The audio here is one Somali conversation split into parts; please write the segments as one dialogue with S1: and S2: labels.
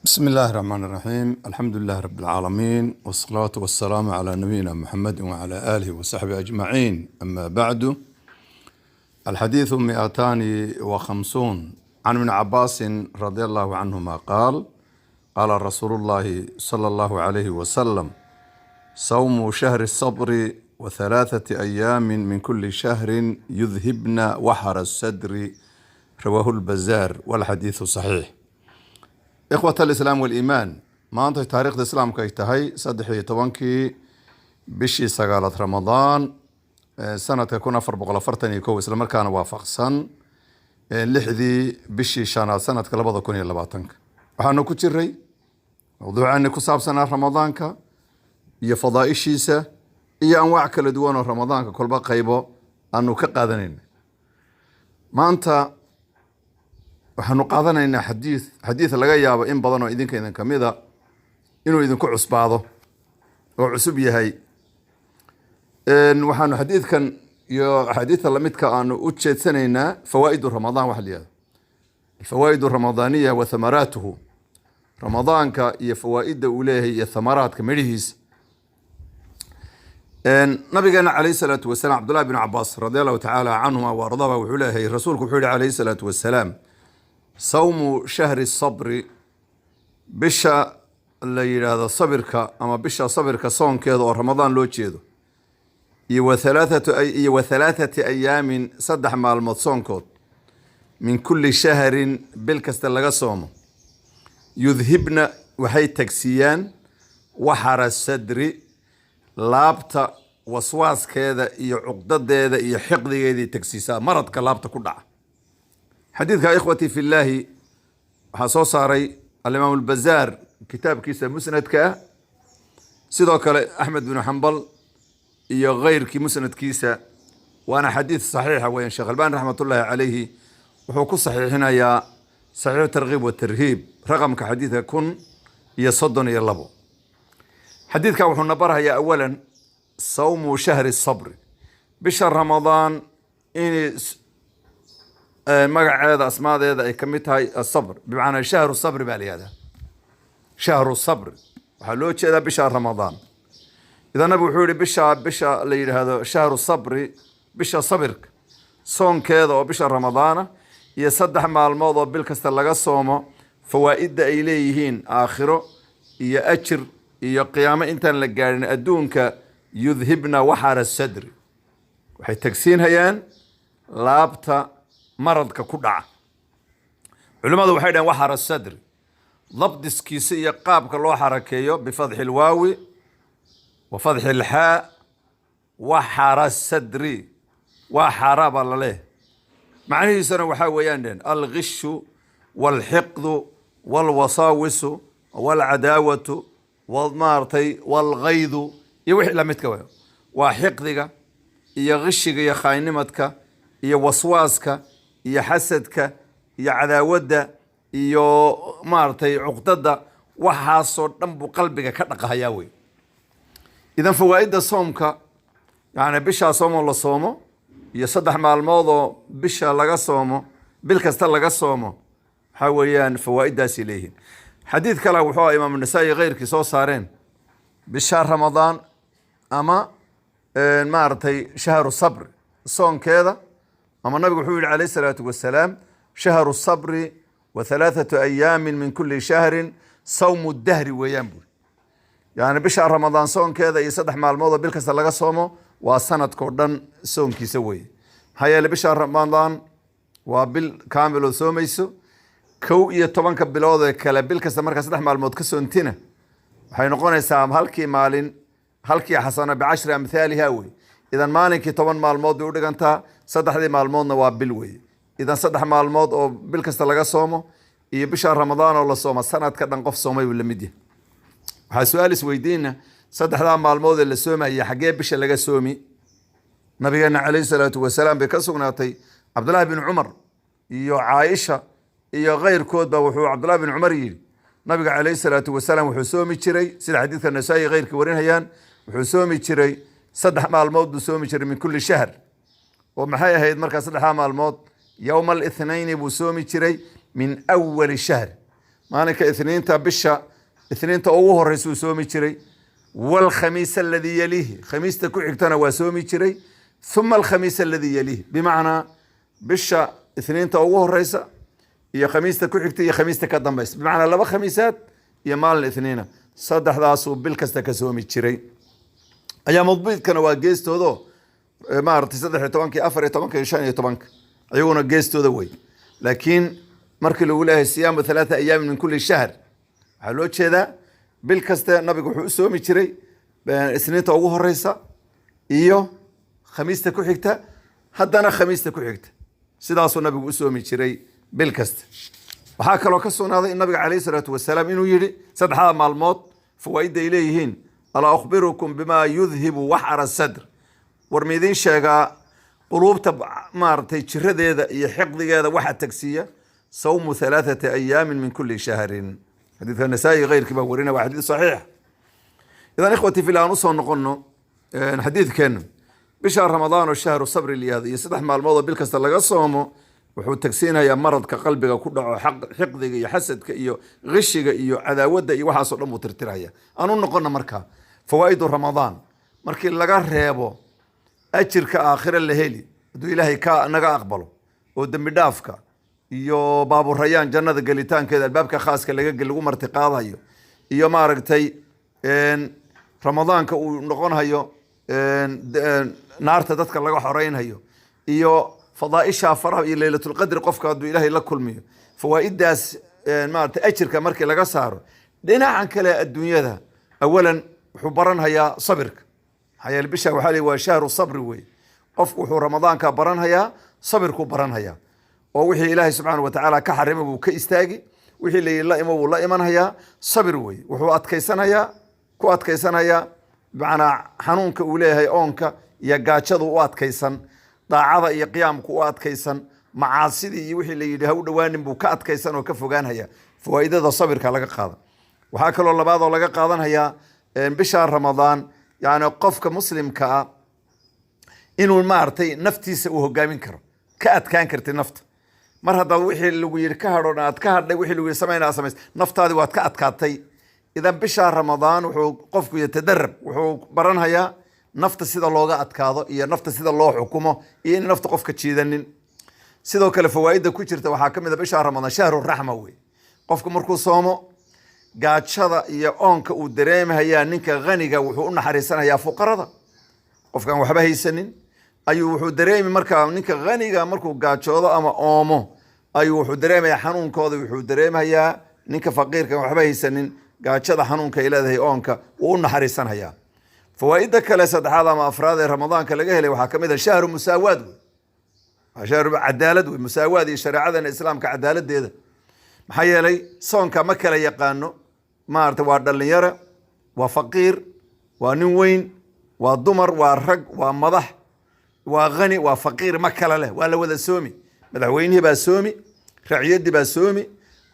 S1: بسم الله الرحمن الرحيم، الحمد لله رب العالمين، والصلاة والسلام على نبينا محمد وعلى آله وصحبه أجمعين. أما بعد، الحديث 250. عن ابن عباس رضي الله عنهما قال: قال رسول الله صلى الله عليه وسلم: صوم شهر الصبر وثلاثة أيام من كل شهر يذهبن وحر الصدر. رواه البزار والحديث صحيح. إخوة الإسلام والإيمان، maanta taariikhda islaamka ay tahay 13-kii bishii sagaalaad Ramadaan sanadka 1441, islamarkaana waafaqsan 6dii bishii shanaad sanadka 2020-ka, waxaanu ku jiray mawduucaani ku saabsanaa Ramadaanka iyo fadaaishiisa iyo anwaac kala duwan oo Ramadaanka kolba qaybo aanu ka qaadanayna. Maanta waxaanu qaadanaynaa xadiid laga yaabo in badan oo idinka idin kamida inuu idinku cusbaado oo cusub yahay. Waxaanu xadiidkan iyo axaadiidta lamidka aanu u jeedsanaynaa fawaa'idu Ramadaan, waxa la yihahdo alfawaa'id ramadaaniya wa thamaraatuhu, Ramadaanka iyo fawaa'idda uu leeyahay iyo thamaraadka, midhihiisa. Nabigeena calayhi salaatu wasalaam, Cabdullahi bin Cabaas radi Allahu tacaala canhuma wa ardaba, wuxuu leeyahay rasuulku wuxuu yihi calayhi salaatu wasalaam: sawmu shahri sabri, bisha la yidhaahdo sabirka ama bisha sabirka soonkeeda oo Ramadaan loo jeedo, iyo wa thalaathati ayaamin, 3 maalmood soonkood, min kulli shahrin, bil kasta laga soomo, yudhibna, waxay tagsiiyaan, waxara sadri, laabta waswaaskeeda iyo cuqdadeeda iyo xiqdigeedii tagsiisaa, maradka laabta ku dhaca. Xadiidka, ikhwatii fi llaahi, waxaa soo saaray alimaam albazaar kitaabkiisa musnadka ah, sidoo kale Axmed binu Xambal iyo keyrkii musnadkiisa, waana xadiid saxiixa weyan. Sheekh Albani raxmatullaahi calayhi wuxuu ku saxiixinayaa Saxiixu Tarkiib watarhiib, raqamka xadiidka 1032. Xadiidka wuxuuna barhayaa awalan sawmu shahri sabri, bisha Ramadaan in magaceeda, asmaadeeda ay ka mid tahay asabr, bimacnaa shahru sabri baa la yihahdaa. Shahru sabri waxaa loo jeedaa bisha Ramadaan. Idan nabigu wuxuu yihi bisha la yidhaahdo shahru sabri, bisha sabirka, soonkeeda oo bisha Ramadaana iyo 3 maalmood oo bil kasta laga soomo, fawaa'idda ay leeyihiin aakhiro iyo ajir iyo qiyaamo intaan la gaadhin adduunka, yudhibna waxara sadri, waxay tagsiinhayaan laabta maradka ku dhaca. Culimmadu waxay dhaheen waxara sadri dabdiskiisa iyo qaabka loo xarakeeyo bifatxi lwaawi wa fatxi lxaa, waxara sadri waa xara baa laleeyahay. Macnihiisana waxaa weeyaan dhehen algishu walxiqdu walwasaawisu walcadaawatu maaragtay walgaydu iyo wixii lamidka wa waa xiqdiga iyo qishiga iyo khaaynimadka iyo waswaaska iyo xasadka iyo cadaawadda iyo maaragtay cuqdada, waxaasoo dhan buu qalbiga ka dhaqahayaa wey. Idan fawaa'idda soomka, yani bishaa soomoo la soomo iyo 3 maalmood oo bisha laga soomo, bil kasta laga soomo, waxaa weeyaan fawaa'iddaasay leeyihiin. Xadiid kale wuxuu ah Imaam Nasaa-i keyrkii soo saareen, bisha Ramadaan ama maaragtay shahru sabr soonkeeda, ama nabigu wuxuu yihi calayh isalaatu wasalaam: shahru sabri wa halaathatu ayaamin min kuli shahrin sawmu dahri weeyaan buuri. Yani bisha Ramadaan soonkeeda iyo 3 maalmood oo bil kasta laga soomo waa sanadkao dhan soonkiisa weeye. Maxaa yeeley bisha Ramadaan waa bil kaamil oo soomayso, 11-ka bilood ee kale bil kasta markaa 3 maalmood ka soontina waxay noqonaysaa halkii maalin, halkii xasano bicashri amthaaliha wey. Idan maalinkii 10 maalmood bay udhigantaa, saddexdii maalmoodna waa bil wey. Idan 3 maalmood oo bil kasta laga soomo iyo bisha Ramadaan oo la sooma, sanadka dhan qof soomay buu la mid yahay. Waxaa su-aal isweydiina: saddexdaa maalmood ee la soomaya xaggee bisha laga soomi? Nabigeena calayhi salaatu wasalaam bay ka sugnaatay, Cabdullahi bin Cumar iyo Caaisha iyo keyrkoodba. Wuxuu Cabdullahi bin Cumar yidhi nabiga calayhi salaatu wasalaam wuxuu soomi jiray, sida xadiidka Nasaa-i keyrkii warinayaan, wuxuu soomi jiray 3 maalmood buu soomi jiray min kulli shahr. Oo maxay ahayd markaa saddexdaa maalmood? Yowma alithnayni buu soomi jiray min awali shahr. Maalinka Ithniinta, bisha Ithniinta ugu horeysuu soomi jiray. Waalkhamiis aladii yaliihi, khamiista ku xigtana waa soomi jiray. Uma alkhamiis aladii yaliihi, bimacnaa bisha Ithniinta ugu horeysa iyo khamiista ku xigta iyo khamiista ka dambaysa, bimacnaa laba khamiisaad iyo maalin Ithniina, saddexdaasuu bil kasta ka soomi jiray. Ayaamulbiidkana waa geestoodo, maaragtay, 13-ka, 14-ka iyo 15-ka ayaguna geestooda wey. Laakiin markii lagu leeyahay siyaamu 3 ayaamin min kulli shahr, waxaa loo jeedaa bil kaste nabigu wuxuu u soomi jiray Isniinta ugu horeysa iyo khamiista ku xigta, haddana khamiista ku xigta. Sidaasuu nabigu u soomi jiray bil kasta. Waxaa kaloo ka sugnaaday in nabiga calayhi salaatu wasalaam inuu yidhi saddexda maalmood fawaaidda ay leeyihiin: "Alaa ukhbirukum bimaa yudhibu waxara sadr?" War ma idiin sheegaa quluubta, maaragtay, jiradeeda iyo xiqdigeeda waxa tagsiiya? "Sawmu 3 ayaamin min kulli shahrin." Xadiidka Nasaa-i keyrkii baa warina, waa xadiid saxiix. Idan, ikhwati fillah, aan usoo noqono xadiidkeenna. Bisha Ramadaan oo shahru sabri liyaado iyo 3 maalmood oo bil kasta laga soomo wuxuu tagsiinayaa maradka qalbiga ku dhaco, xiqdiga iyo xasadka iyo qishiga iyo cadaawadda iyo waxaasoo dhan buu tirtiraya. Aan u noqono markaa fawaa'idu Ramadaan. Markii laga reebo ajirka aakhire la heli hadduu Ilaahay ka naga aqbalo, oo dembi dhaafka iyo baaburayaan, jannada gelitaankeeda albaabka khaaska lagu marti qaadayo, iyo maaragtay, Ramadaanka uu noqonhayo naarta dadka laga xoreynhayo, iyo fadaaisha faraha, iyo Leylatulqadri qofka hadduu Ilaahay la kulmiyo, fawaa'idaas, maaragtay, ajirka markii laga saaro, dhinacan kale adduunyada, awalan wuxuu baranhayaa sabirka. Maxaa yeele bisha waxaa la waa shahru sabri wey. Qofku wuxuu Ramadaanka baranhayaa sabirkuu baranhayaa, oo wixii Ilaahay subxaana wa tacaala ka xarimay buu ka istaagi, wixii la yidhi la imo buu la imanhayaa. Sabir wey. Wuxuu adkaysanayaa, ku adkaysanayaa, bimacnaa xanuunka uu leeyahay oonka iyo gaajadu u adkaysan, daacada iyo qiyaamku u adkaysan, macaasidii iyo wixii la yidhi ha u dhowaanin buu ka adkaysan oo ka fogaanhaya. Fawaaidada sabirka laga qaada. Waxaa kaloo labaad oo laga qaadanhayaa bisha Ramadaan, yani qofka muslimka ah inuu, maaragtay, naftiisa uu hogaamin karo, ka adkaan kartid nafta. Mar haddaad wixii lagu yidhi ka hadho aad ka hadhay, wixii lagu yidhi samayna aad samays, naftaadi waad ka adkaatay. Idan bisha Ramadaan wuxuu qofku yatadarab, wuxuu baranhayaa nafta sida looga adkaado iyo nafta sida loo xukumo iyo in nafta qofka jiidanin. Sidoo kale fawaa'idda ku jirta waxaa ka mid a bisha Ramadaan shahru raxma wey. Qofku markuu soomo, gaajada iyo oonka uu dareemahayaa ninka haniga wuxuu u naxariisanayaa fuqarada. Qofkaan waxba haysanin ayuu wuxuu dareemi, markaa ninka haniga markuu gaajoodo ama oomo ayuu wuxuu dareemayaa xanuunkooda, wuxuu dareemayaa ninka faqiirka waxba haysanin gaajada xanuunka ay leedahay, oonka wuu u naxariisanhayaa. Fawaa'idda kale saddexaad ama afraad ee Ramadaanka laga helay waxaa ka mid a shahru musaawaad wey, waa shahru cadaalad wey, musaawaad iyo shareecadana Islaamka cadaaladeeda. Maxaa yeelay soonka ma kala yaqaano, maarata, waa dhalinyaro, waa faqiir, waa nin weyn, waa dumar, waa rag, waa madax, waa khani, waa faqiir, ma kala leh, waa la wada soomi. Madaxweynihii baa soomi, raciyaddii baa soomi,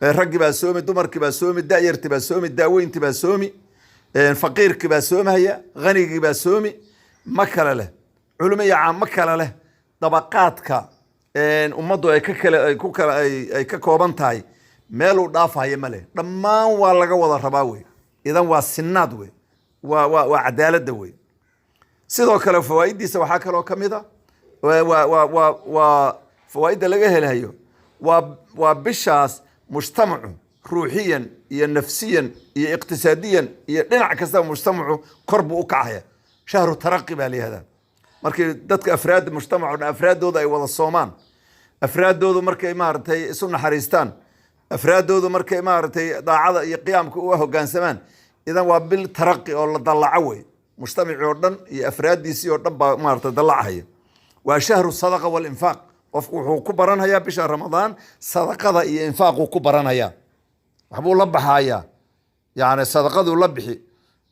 S1: raggii baa soomi, dumarkii baa soomi, da'yartii baa soomi, daaweyntii baa soomi, faqiirkii baa soomahaya, hanigii baa soomi, ma kala leh. Culimo iyo caam ma kala leh. Dabaqaadka ummaddu ay ka kale ay ku kala ay ka kooban tahay meel uu dhaafhayo ma leh, dhammaan waa laga wada rabaa wey. Idan waa sinaad wey, waa cadaaladda wey. Sidoo kale fawaaiddiisa waxaa kaloo ka mid a waa fawaa'idda laga helayo waa bishaas mujtamacu ruuxiyan iyo nafsiyan iyo iqtisaadiyan iyo dhinac kastaba mujtamacu kor buu u kacaya. Shahru taraqi baa la yihahdaa. Markii dadka afraadda mujtamaco dhan afraaddooda ay wada soomaan, afraaddoodu markay, maaragtay, isu naxariistaan, afraaddoodu markay, maaragtay, daacada iyo qiyaamka u hoggaansamaan, idan waa bil taraqi oo la dallaco wey. Mujtamacii oo dhan iyo afraaddiisii oo dhan baa, maaragtay, dallacahaya. Waa shahru sadaqa walinfaaq. Qofku wuxuu ku baranhayaa bisha Ramadaan sadaqada iyo infaaquu ku baranhayaa. Waxbuu la baxayaa, yani sadaqaduu la bixi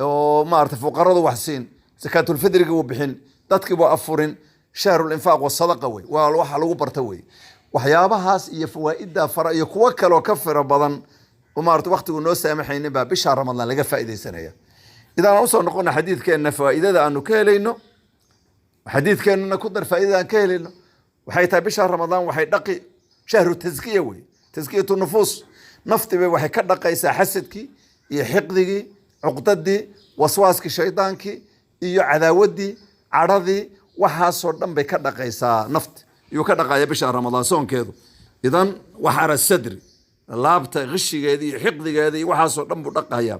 S1: oo, maaragtay, fuqaradu wax siin, sakaatulfidriga wuu bixin, dadkii buu afurin. Shahrulinfaaq wasadaqa wey, waa waxa lagu barta wey. Waxyaabahaas iyo fawaa'idda fara iyo kuwo kaloo ka fira badan oo, maarata, waqtigu noo saamaxaynin baa bisha Ramadaan laga faa'iidaysanaya. Idan aan usoo noqona xadiidkeenna, faa'iidada aanu ka helayno xadiidkeennana ku dar, faa'iidada aan ka helayno waxay tahay bisha Ramadaan waxay dhaqi, shahru taskiya wey, taskiyatu nufuus. Naftii bay waxay ka dhaqaysaa xasadkii iyo xiqdigii, cuqdadii, waswaaskii shaydaankii iyo cadaawaddii, cadhadii, waxaasoo dhan bay ka dhaqaysaa nafti, yuu ka dhaqaya bisha Ramadaan soonkeedu. Idan waxara sadri, laabta qishigeeda iyo xiqdigeeda iyo waxaasoo dhan buu dhaqaya.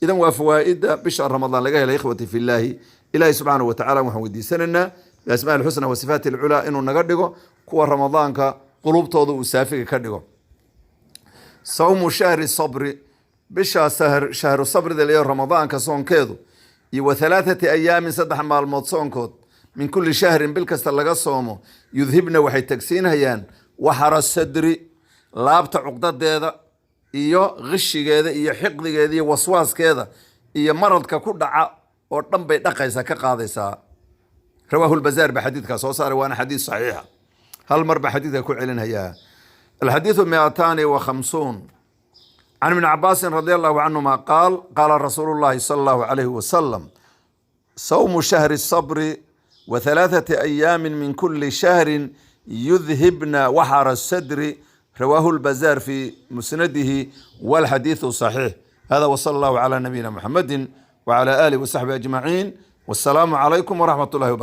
S1: Idan waa fawaa'ida bisha Ramadaan laga helay. Ikhwati fillaahi, Ilaahi subxaanahu wa tacala waxaan weydiisanaynaa biasmaa alxusna wa sifaati alculaa inuu naga dhigo kuwa Ramadaanka qulubtooda uu saafiga ka dhigo. Sawmu shahri sabri, bisha shahru sabrida leeyo Ramadaanka soonkeedu, iyo wa 3 ayaamin, 3 maalmood soonkood, min kulli shahrin, bil kasta laga soomo, yudhibna, waxay tagsiinayaan, waxara sadri, laabta cuqdadeeda iyo qishigeeda iyo xiqdigeeda iyo waswaaskeeda iyo maradka ku dhaca oo dhan bay dhaqaysaa, ka qaadaysaa. Rawaahu lbazaar baa xadiidkaa soo saaray, waana xadiid saxiixa. Hal mar baa xadiidka ku celinhayaa. Alxadiidu 250. Can ibni cabaasin radi allahu canhuma qaal: qaala rasuulu llahi sala allahu calayhi wasalam: sawmu shahri sabri wa 3 ayaamin min kuli shahrin yudhibna waxara sadri. Rawaahu lbazaar fi musnadihi walxadiidu saxiix. Hada wsala allahu cala nabiyina muxamedi wcala alihi wasaxbihi ajmaciin, wasalaamu calaykum waraxmat ullahi wbarakatu.